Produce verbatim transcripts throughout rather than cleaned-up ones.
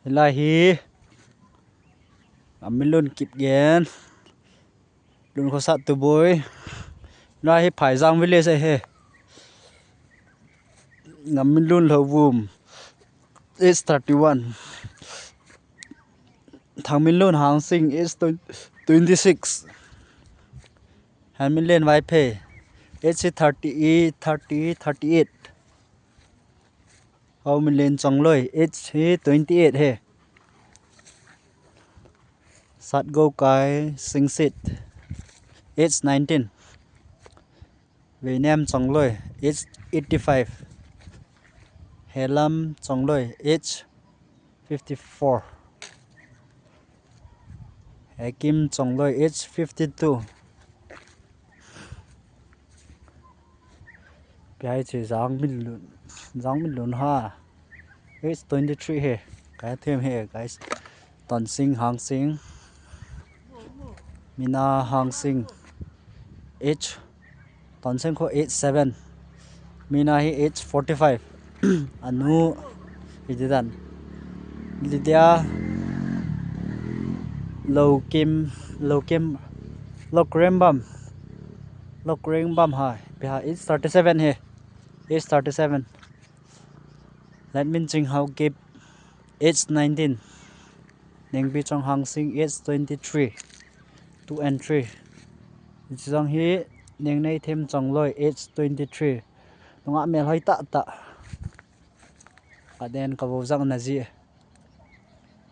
Hilai hi Ngaminlun Kipgen, Lunkhosat Tuboi. Hilai hi Phaijang village ahi. Ngaminlun Lhouvum, age thirty-one. Thangminlun Hangsing, age twenty, twenty-six. Henminlen Vaiphei, age thirty, thirty, thirty-eight. Haominlen Chongloi, age hi twenty-eight ahi. Satgoukai Singsit, age nineteen. Veinem Chongloi, age eighty-five. Helam Chongloi, age fifty-four. Hekim Chongloi, age fifty-two. Ipi ham hiche Jangminlun, Jangminlun ha. Age twenty-three ahi. Kaithem ahi, guys. Tonsing Hangsing. Mina Hangsing. Age, Tonsing kho age seven. Mina hi age forty-five. Anu, iti dan. Lydia Loukim, Loukim, Loukrembam. Loukrembam ha. Ipi ham, age thirty-seven ahi. Age thirty-seven. Letminching Haokip, age nineteen. Nengbichong Hangsing, age twenty-three. Two and three. Hiche jong hi Nengneithem Chongloi, age twenty-three. Nungah melhoi tah tah. Kaden kavou jang naji.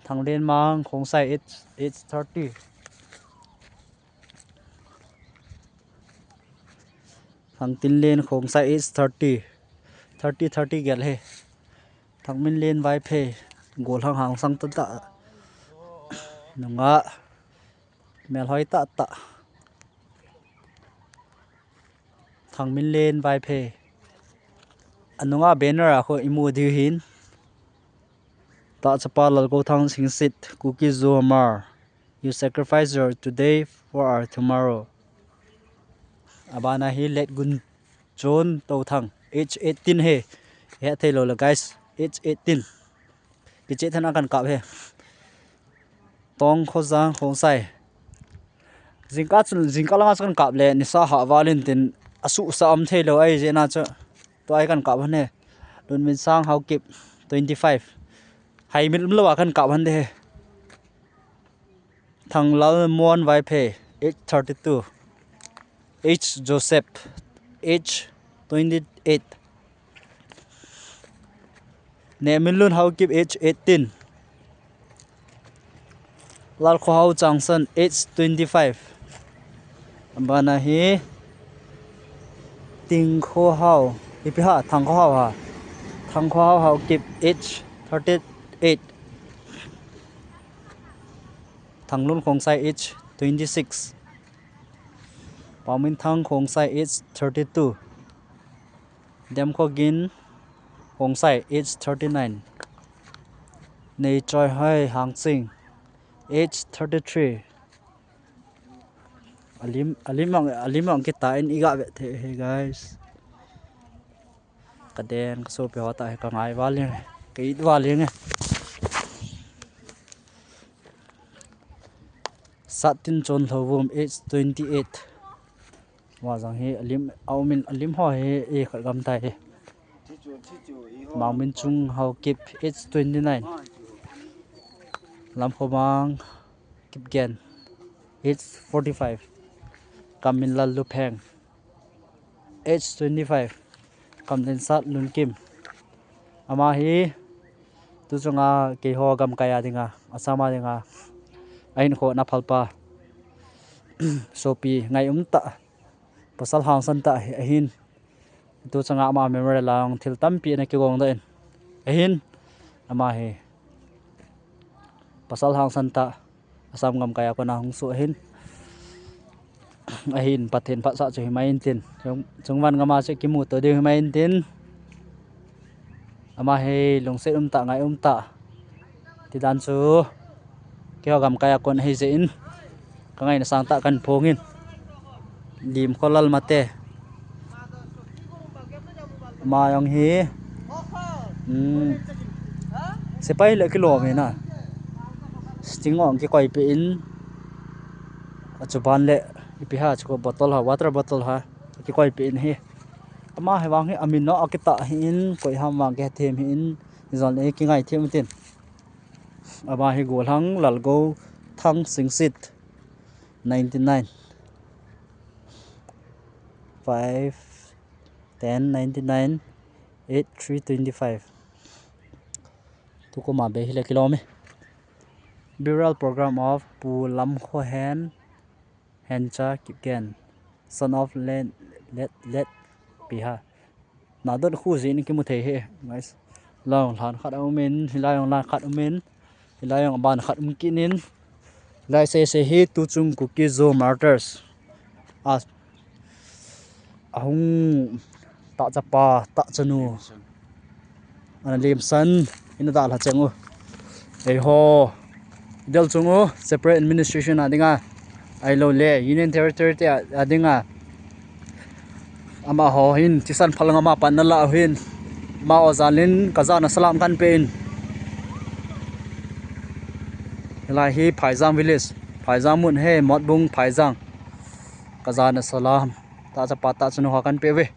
Thanglenmang Khongsai, age, age thirty. Thangtinlen Khongsai, age thirty. Thirty, thirty gel ahi. Thangminlen Vaiphei, golhang hangsang tah tah. Nungah melhoi tah tah. Thangminlen Vaiphei. Anunga banner a kho imu diu ahin. Tahchapa Lalgouthang Singsit, Kuki Zo Hmar. You sacrifice your today for our tomorrow. Abana hi Letgunchon Touthang, age eighteen ahi. Hethei lou le guys, age eighteen. Kicheh than a kan kap ahi. Tongkhojang Khongsai. Jingkah chun, jingkah langa chu kan kap le, nisa hah val in tin, asuhsa um thei lou ahi jeh a chu. Tua hi kan kap ahi. Lunminsang Haokip, twenty-five. Haimil um lou a kan kap ahi. Thanglalmon Vaiphei, age thirty-two. H Joseph, age twenty-eight. Nehminlun Haokip, age eighteen. Lalkhohao Changsan, age twenty-five. Abana hi Tingkhohao, ipi ham, Thangkhohao ham. Thangkhohao Haokip, age thirty-eight. Thanglun Khongsai, age twenty-six. Paominthang Khongsai, age thirty-two. Demkhogin Khongsai, age thirty-nine. Neichoihoi Hangsing, age thirty-three. Alim, alim ang, alim ang kita in iga ve thei ahi, guys. Kaden, kasopi ho tah hi kangai val jeng, ka-it val jeng e. Sattinchon Lhouvum, age twenty-eight. Ama jong hi alim, aumin alim ho hi, e khat gam tai hi. Mangminchung Haokip, age twenty-nine. Lamkhomang Kipgen, age forty-five. Kamminlal Lupheng, age twenty-five. Kamlensat Lunkim. Ama hi, tu chunga keiho gamkai a dinga, Assam a dinga, ahinkho na phalpa. Sopi ngai um tah. Pasal hangsan tah ahi, ahin. Tu chunga ama memorial a thil tampi ana kigong doh in. Ahin, ama hi pasal hangsan tah, Assam gamkai a kona hung soh ahin. Ahin, Pathen phatsah chu himai intin. Chung, chungvon gam a chu kimuto diu himai intin. Ama hi lungset um tah, ngai um tah. Tidan chu keiho gamkai a kon ahi jeh in, ka ngaina sang tah kan phong in. Limkholal Mate. Ama jong hi, um, sepai le kilom e na. Sting ong kikoi pe in. Achuban le ipi ha chu bottle ha, water bottle ha kikoi pe in hi. Ama hi vang hi amin no akita hi in, koi ham vang ke them hi in, zon e kingai them tin. Ama hi golang Lalgo Thang Singsit, ninety nine. Five, ten, ninety nine, eight, three, twenty five. Tukuma be hile kilome. Burial program of Pu Lam Kho Hen, Hencha Kipgen, son of Let Let Let Piha. Nadon khu jin kimu thei he, guys. Long lan khat umin, hilai long lan khat umin, hilai long ban khat um kinin. Lai se se hi tu chung Kuki Zo martyrs. A ahung ta chapa, ta chanu. Ana limsan, ina da la cheng u. Ei ho. Del chung u, separate administration a dinga. Ai lo le, Union Territory te a dinga. Ama ho hin, thisan phalang ama pan na la hin. Ma o zalin, ka zana salam kan pe in. Lai hi Phaijang village. Phaijang mun he, Motbung Phaijang. Ka zana salam. Ta chapa, ta chanu ho kan pe ve.